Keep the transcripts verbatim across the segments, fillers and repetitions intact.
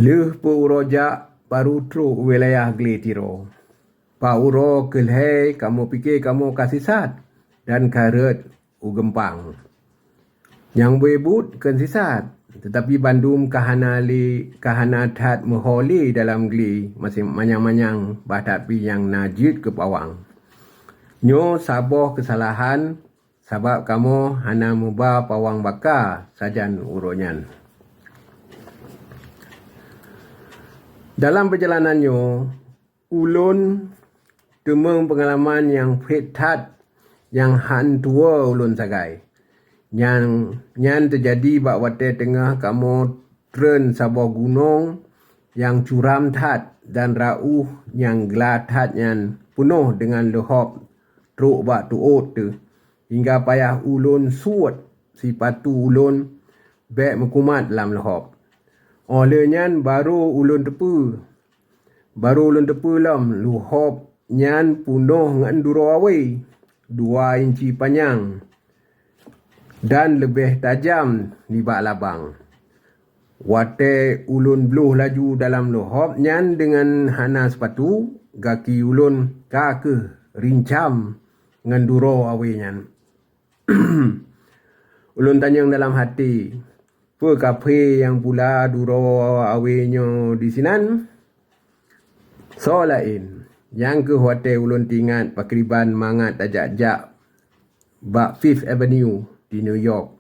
Lheueh peu uroe jak, baru trok u wilayah glé Tiro. Bak uroe keu lhée kamoe pike kamoe ka sisat dan ka rhot u geumpang. Nyang beu buet kheun sisat, teutapi bandum ka hana lé, ka hana that meuho lé dalam glé manyang-manyang, bah that pih nyang na jeuet keu pawang. Nyoe saboh keusalahan, sabab kamoe hana meuba pawang baka sajan uroe nyan. Dalam peujalanan nyoe, ulôn teumeung peungalaman nyang phet that nyang han tuwoe ulôn sagai. Nyang nyan teujadi bak watée teungoh kamoe treun saboh gunong nyang curam that dan rauh nyang gla that nyan peunoh deungon leuhob trok bak teuôt teuh, hingga payah ulôn suet sipatu ulôn bék meukumat lam leuhob. Óh lheueh nyan barô ulôn teupeue, barô ulôn teupeue lom leuhob nyan peunoh ngon duroe awé dua inci panyang dan leubeh tajam nibak labang. Watée ulôn bloh laju dalam leuhob nyan deungon hana sipatu, gaki ulôn ka kheueh rincam ngon duroe awé nyan. Ulôn tanyong dalam até, "Peue kaphé nyang pula duroe awé nyoe disinan?" Soe laén, nyang kheueh watée ulôn teuingat pakriban mangat tajak-jak bak Fifth Avenue di New York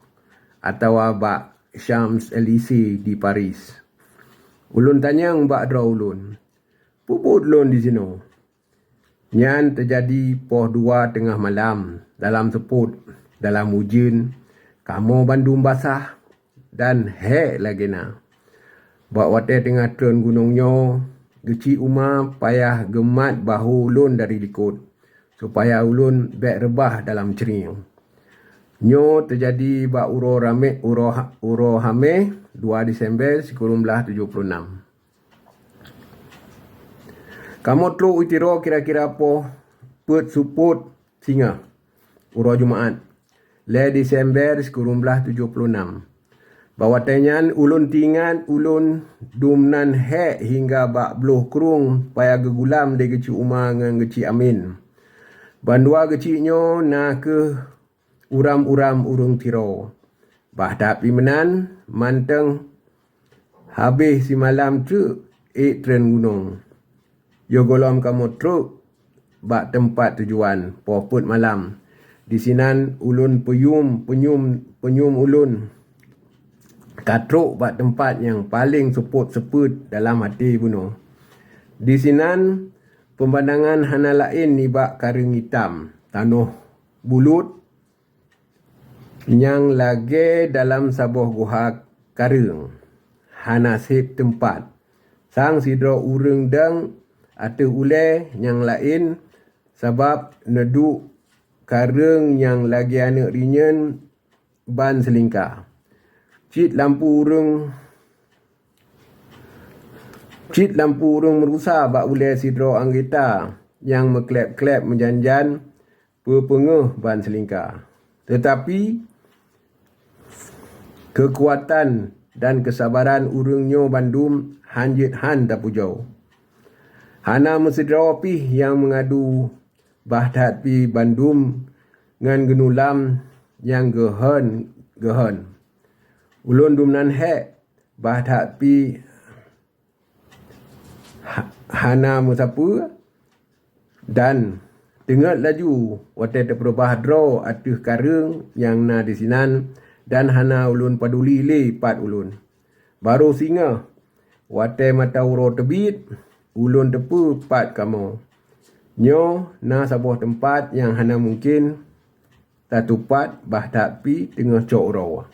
atawa bak Champs-Élysées di Paris. Ulôn tanyong bak droe ulôn, "Peue buet lôn disinoe?" Nyan teujadi poh dua teungoh malam, dalam seupôt, dalam ujeuen, kamoe bandum basah dan hék lagée na. Bak watée teungoh treun gunong nyoe, geuchik uma payah geumat bahô ulôn dari likot, supaya ulôn bék reubah dalam cring. Nyoe teujadi bak uroe ramé, uroe, uroe Haméh, dua Desember sikureueng blaih tujoh puluh nam. Kamoe trok u Tiro kira-kira poh peuet seupôt singoh, uroe Jumaat, lhée Desember sikureueng blaih tujoh puluh nam. Bak watée nyan ulôn teuingat ulôn dum nan hék hingga bak bloh krueng payah geugulam lé geuchik uma ngon geuchik amén. Bandua geuchik nyoe na kheueh uram-uram ureuëng Tiro. Bah that pih meunan, mantong habéh simalam treuk ék treun gunong. Yoh gohlom kamoe trok bak teumpat tujuan poh peuet malam. Disinan ulôn peuyum, peuyum, peuyum ulôn ka trok bak teumpat nyang paleng seupôt-seupôt dalam até bunoe. Disinan peumandangan hana laén nibak kareueng itam, tanoh bulut, nyang lagée dalam saboh guha kareueng, hana seb teumpat. Sang sidroe ureuëng dong ateueh ulée nyang laén, sabab neuduek kareueng nyang lagée aneuëk rinyeun ban seulingka. Cit lampu ureuëng, cit lampu ureuëng meurusa bak ulée sidroe anggota nyang meukleb-kleb meujan-jan, peupeungeuh ban seulingka. Teutapi, keukuatan dan keusabaran ureuëng nyoe bandum han jeuet han tapujoe. Hana meusidroe pih nyang meungadu, bah that pih bandum ngon geunulam nyang geuhon-geuhon. Ulôn dum nan hék, bah that pih ha-, hana meusapeue, dan teungeut laju watée teupeurubah droe ateueh kareueng nyang na disinan, dan hana ulôn paduli lé pat ulôn. Barô singoh, watée mata uroe teubiet, ulôn teupeue pat kamoe. Nyoe na saboh teumpat nyang hana mungken tatupat, bah that pih teungoh cok uroe.